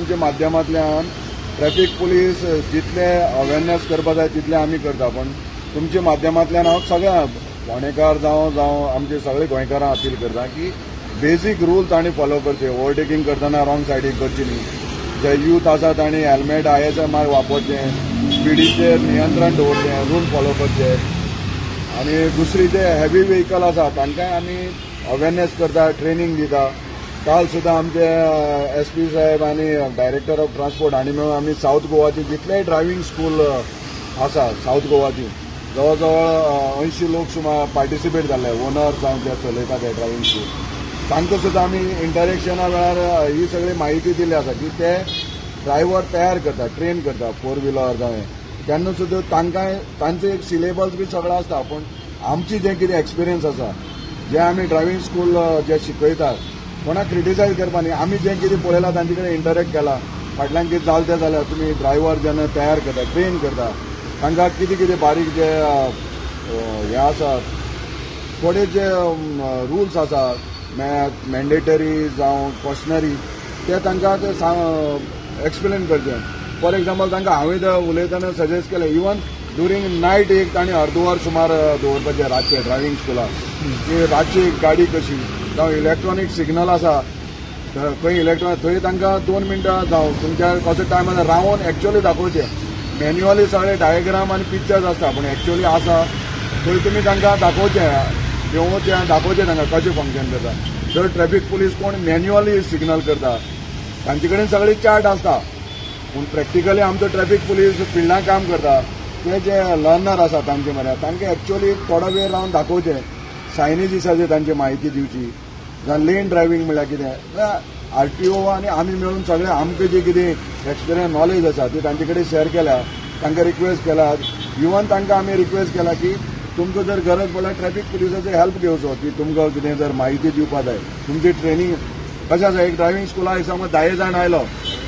तुमच्या माध्यमांतल्यान traffic police जितले अवेरनेस करपा जाय तितले आमी करता, पण तुमच्या माध्यमांतल्यान हांव सगळ्या फोंडेकार जावं जावं आमचे सगळे गोंयकारांक अपील करता की बेजीक रूल तांणी फॉलो करचे. ओवरटेकींग करतना रॉंग सायडीक करची न्ही. जे यूथ आसा तांणी हेल्मेट ISMR वापरचें, स्पिडीचेर नियंत्रण दवरचें, रूल फॉलो करचे. आनी दुसरी जे हेवी व्हेकल आसा तांकांय आमी अवेरनेस करता, ट्रेनींग दिता. काल सुद्दां आमचे SP साहेब आनी डायरेक्टर ऑफ ट्रान्सपोर्ट हांणी मेळून आमी सावथ गोवाची जितलेय ड्रायव्हींग स्कूल आसा सावथ गोवाची जवळ जवळ 80 लोक सुमार पार्टिसिपेट जाल्ले, ओनर जावं जे चलयता ते ड्रायव्हींग स्कूल, तांकां सुद्दां आमी इंटरेक्शना वेळार ही सगळी म्हायती दिल्ली आसा की ते ड्रायव्हर तयार करता, ट्रेन करता फोर व्हिलर जावं, तेन्ना सुद्दां तांकां तांचे एक सिलेबस बी सगळो आसता. पूण आमची जें कितें एक्सपिरियन्स आसा, जे आमी ड्रायव्हींग स्कूल जे शिकयतात, कोणाक क्रिटिसायज करपा न्ही, आमी जें कितें पळयलां तांचे कडेन इंटरेक्ट केला, फाटल्यान कितें जालें तें जाल्यार तुमी ड्रायव्हर जेन्ना तयार करता, ट्रेन करता, तांकां कितें कितें बारीक जे हें आसा, थोडे जे रुल्स आसा मॅन्डेटरी जावं कॉशनरी, ते तांकां ते एक्सप्लेन करचें. फॉर एग्जाम्पल तांकां हांवें उलयतना सजेस्ट केलें, इवन ड्युरींग नायट एक तांणी अर्द वर सुमार दवरपाचें रातचें ड्रायव्हींग स्कुलाक, की रातची गाडी कशी जावं इलेक्ट्रॉनीक सिग्नल आसा खंय इलेक्ट्रॉनीक थंय तांकां 2 मिनटां जावं तुमच्या कसो टायम आसा रावन एक्चुअली दाखोवचें. मॅन्युअली सगळे डायग्राम आनी पिक्चर्स आसता, पूण एक्चुअली आसा थंय तुमी तांकां दाखोवचें, देंवोवचें, दाखोवचें तांकां कशें फंक्शन करता. जर ट्रॅफिक पुलीस कोण मॅन्युअली सिग्नल करता तांचे कडेन सगळी चार्ट आसता, पूण प्रॅक्टिकली आमचो ट्रॅफिक पुलीस फिल्डान काम करता, ते जे लर्नर आसा तांचे म्हऱ्यान तांकां एक्चुअली थोडो वेळ रावन दाखोवचें, सायनेजीसाचेर तांची म्हायती दिवची, जावं लेन ड्रायव्हींग म्हणल्यार कितें, RTO आनी आमी मेळून सगळे आमकां जी कितें एक्सपिरियन्स नॉलेज आसा ती तांचे कडेन शेअर केल्या, तांकां रिक्वेस्ट केला. इवन तांकां आमी रिक्वेस्ट केला की तुमकां जर गरज पडल्यार ट्रॅफिक पुलिसाचो हेल्प घेवचो, की तुमकां कितें जर म्हायती दिवपा जाय, तुमची ट्रेनींग कशें आसा. एक ड्रायव्हींग स्कुलाक समज 10 जाण आयलो,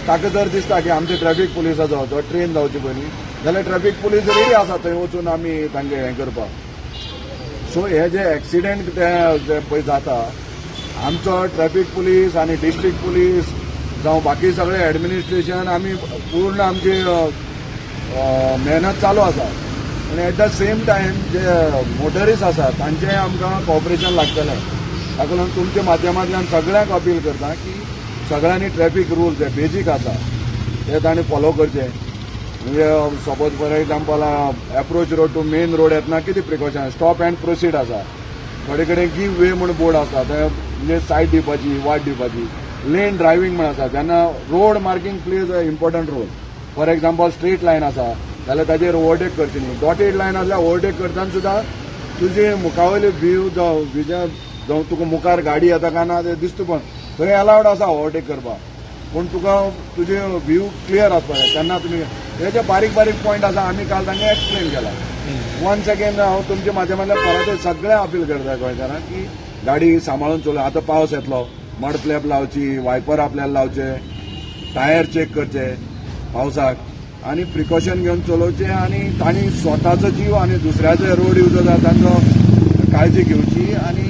ताका जर दिसता की आमचे ट्रॅफिक पुलिसाचो तो ट्रेन जावचे पयलीं, जाल्यार ट्रॅफिक पुलीस रेडी आसा थंय वचून आमी तांकां हें करपाक. सो हे जे एक्सिडेंट ते जे पळय जाता, आमचो ट्रॅफिक पुलीस आनी डिस्ट्रिक्ट पुलीस जावं बाकी सगळे एडमिनिस्ट्रेशन आमी पूर्ण आमची मेहनत चालू आसा. आनी एट the same time जे मोटरिस्ट आसा तांचें आमकां कॉपरेशन लागतलें. ताका लागून तुमच्या माध्यमांतल्यान सगळ्यांक अपील करता की सगळ्यांनी ट्रॅफिक रूल जे बेजीक आसा ते तांणी फॉलो करचे. म्हणजे suppose for example approach road to main road येतना कितें प्रिकॉशन, स्टॉप अँड प्रोसीड आसा, थोडे कडेन गिव वे म्हूण बोर्ड आसता, ते म्हणजे सायड दिवपाची, वाट दिवपाची. लेन ड्रायव्हींग म्हण आसा, जेन्ना road marking plays a important role. For example straight line आसा जाल्यार ताजेर ओवरटेक करची न्ही, डॉटेड लायन आसल्यार ओवरटेक करतना सुद्दां तुजी मुखावयली व्यू जावं विजन जावं तुका मुखार गाडी येता काय ना तें दिसता, पण थंय अलावड आसा ओवरटेक करपाक, पूण तुका तुजे व्यू क्लियर आसपाक जाय तेन्ना तुमी हे जे बारीक बारीक पॉयंट आसा आमी काल तांकां एक्सप्लेन केला. वन्स अगेन हांव तुमच्या माध्यमांतल्यान परत सगळें अपील करता गोंयकारांक की गाडी सांबाळून चलोव. आतां पावस येतलो, मड फ्लॅप लावची, वायपर आपल्याला लावचे, टायर चॅक करचे पावसाक, आनी प्रिकॉशन घेवन चलोवचें. आनी तांणी स्वताचो जीव आनी दुसऱ्याचो रोड यूज जाता तांचो काळजी घेवची, आनी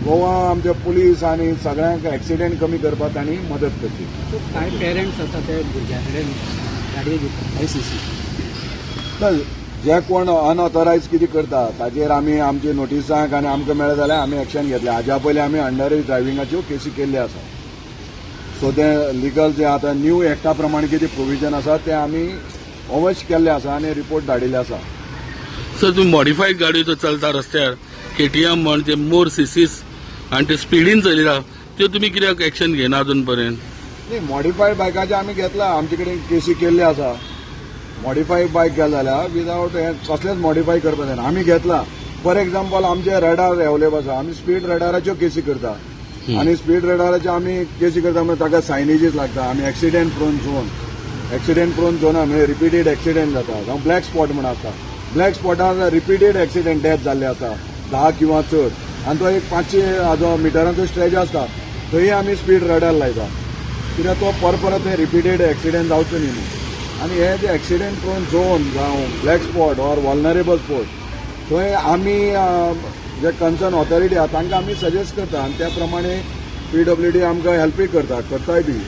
गोवा आमचे पुलीस आनी सगळ्यांक एक्सिडेंट कमी करपाक तांणी मदत करची. कांय पेरंट्स आसा ते भुरग्यां कडेन गाडयो दितात ICC, जे कोण अनऑथरायज कितें करता ताजेर आमी आमचे नोटिसांक आनी आमकां मेळ्ळें जाल्यार आमी एक्शन घेतले. हाज्या पयलीं आमी अंडर एज ड्रायव्हिंगाच्यो केसी केल्ल्यो आसा. सो ते लिगल जे आतां न्यू एक्टा प्रमाणे कितें प्रोविजन आसा तें आमी अवश्य केल्लें आसा आनी रिपोर्ट धाडिल्ले आसा. सर, तुमी मॉडिफायड गाडयो ज्यो चलता रस्त्यार, KTM म्हण ते मोर CCs आनी ते स्पिडीन चलयता, त्यो तुमी कित्याक एक्शन घेना अजून पर्यंत? न्ही, मॉडिफायड बायकाचे आमी घेतला, आमचे कडेन केसी केल्ली आसा. मॉडिफायड बायक गेले जाल्यार विदावट हें कसलेंच मॉडिफाय करपाक जायना, आमी घेतला. फॉर एग्जाम्पल आमचे रडार अवेलेबल आसा, आमी स्पीड रडाराच्यो केसी करता, आनी स्पीड रडाराच्यो आमी केसी करता म्हणजे ताका सायनेजीस लागता. आमी accident prone zone, accident prone झोना म्हणजे रिपीटेड एक्सिडेंट जाता, जावं ब्लॅक स्पॉट म्हण आसता, ब्लॅक स्पॉटार रिपीटेड एक्सिडेंट डेथ जाल्ले आसा 10 किंवा चड, आनी तो एक 500 मिटरांचो स्ट्रेच आसता, थंय आमी स्पीड रडार लायता कित्याक तो परत रिपीटेड एक्सिडेंट जावचो न्ही न्हू. आनी हे जे एक्सिडेंट प्रोन झोन जावं black spot or vulnerable spot थंय आमी जे कन्सर्न ऑथॉरिटी आहा तांकां आमी सजेस्ट करता आनी त्या प्रमाणे PWD आमकां हेल्पूय करता, करताय बी.